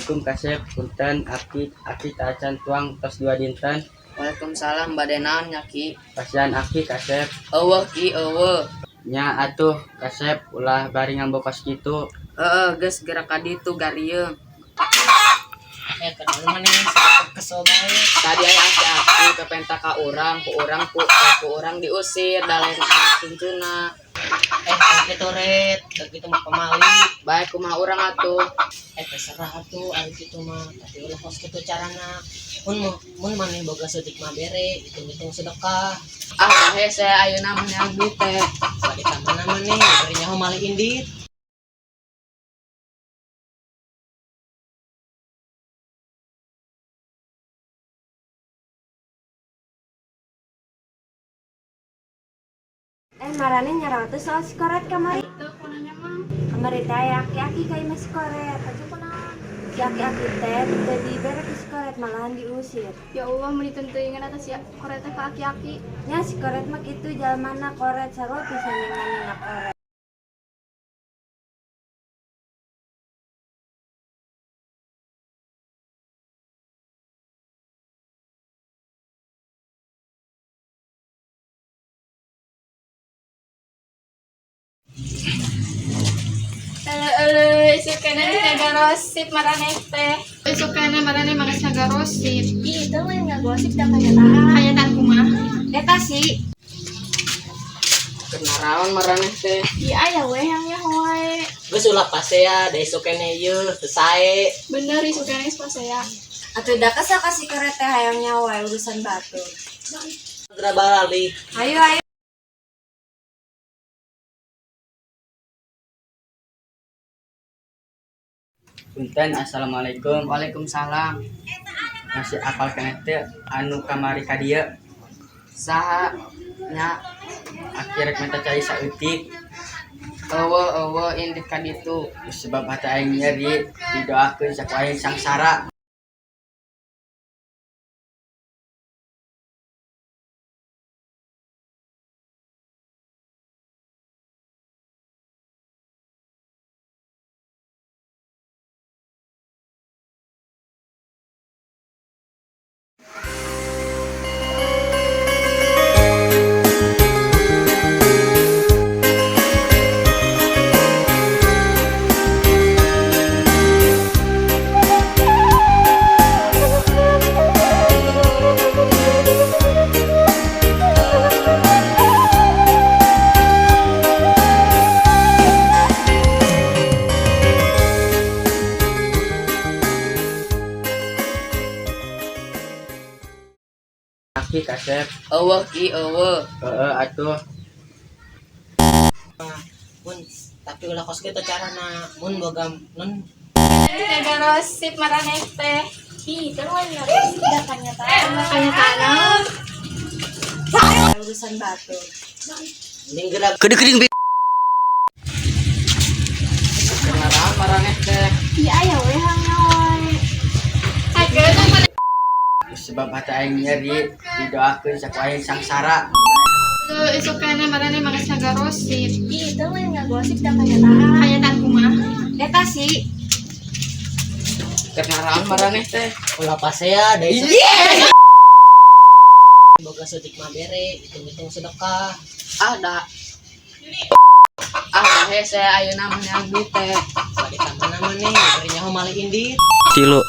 Assalamualaikum kasep, punten aki aki tacan tuang tos 2 dinten. Waalaikumsalam, bade naon nya, Ki? Pasihan aki kasep. Eueuh, Ki, eueuh. Nya atuh kasep, ulah bari ngambek kos kitu. Heeh, geus geura ka ditu garieung. Kenal maneh kesel bae. Tadi aya aki-aki pepenta ka urang, ku urang ku urang diusir da lain anak cuncuna. Kitu ret, da kitu mah pamali. Bae kumaha urang atuh. Terserah atuh ari kitu mah, tapi ulah kos kitu carana. Mun maneh boga seutik mah bere, hitung-hitung sedekah. Ah, da hese ayeuna mah neang duit teh. Bade ka mana maneh, bari nyaho mali indit. Marane nyarawa teh soal si koret kamari. Teu kunanya mah. Kamari teh aya aki-aki ka imah si koret. Atuh kunaon? Si aki-aki teh teu dibere ku si koret, malahan diusir. Ya Allah, meuni teuing atas si koret teh ka aki-aki. Nya si koret mah kitu jalmana koret, sarua pisan jeung manehna koret. Eleuh, isukana ngagarosip maraneh teh. Isukana maraneh mah geus ngagarosip. Ih, itu lain ngagosip da kenyataan. Kenyataan kumaha? Eta sih. Keur naraon maraneh teh? Ieu aya we yang nyaho wae. Geus ulah pasea, da isuk keneh ieu teu sae. Bener isukana geus pasea. Atuh da kesel ka si koret teh hayang nyawa urusan batur. Geura balik. Ayo ayo. Punten, assalamualaikum. Waalaikumsalam. Masih apal keneh teu anu kamari ka dieu? Saha nya? Aki rek minta cai saeutik. Eueuh, eueuh indit ka ditu. Sebab hate aing nyeri, didoakeun saku aing sangsara. Aki kasep. Eueuh, Ki, eueuh. Heeh atuh. Mun tapi ulah kos kitu carana, mun boga nun Ngagarosip maraneh teh. Ih, itu lain ngagosip da kenyataan. Kenyataan naon? Urusan batur. mending geura Gede-gede. Keur naraon maraneh teh? Ieu aya we yang nyaho wae. Ageuna maneh. Sebab hate aing nyeri, didoakeun saku aing sangsara. Isukana maraneh mah geus ngagarosip. Ih, itu lain ngagosip da kenyataan. Kenyataan kumaha? Eta sih. Keur naraon maraneh teh? ulah pasea, da isuk boga seutik mah bere, hitung-hitung sedekah. Ah, da Ah, da hese ayeuna mah neang duit teh. Bade ka mana maneh, bari nyaho mali indit. 3.